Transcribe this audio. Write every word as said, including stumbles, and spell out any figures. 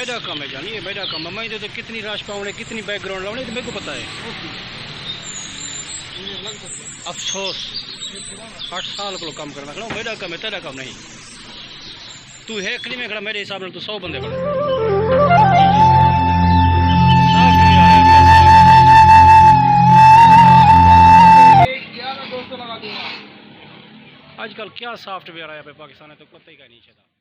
میڈا کم ہے جانی، یہ میڈا کم ہے۔ میں تے کتنی رش پاونے، کتنی بیک گراؤنڈ لاونے، تو میرے کو پتا ہے۔ افسوس، اٹھ سال کو کام کرنا کھڑا، میڈا کم ہے، تیرا کم نہیں۔ تو ہے کلی میں کھڑا، میرے حساب نال تو سو بندے کھڑے۔ آج کل کیا سافٹ ویئر آیا پہ پاکستان ہے تو پتہ ہی کا نہیں چلتا۔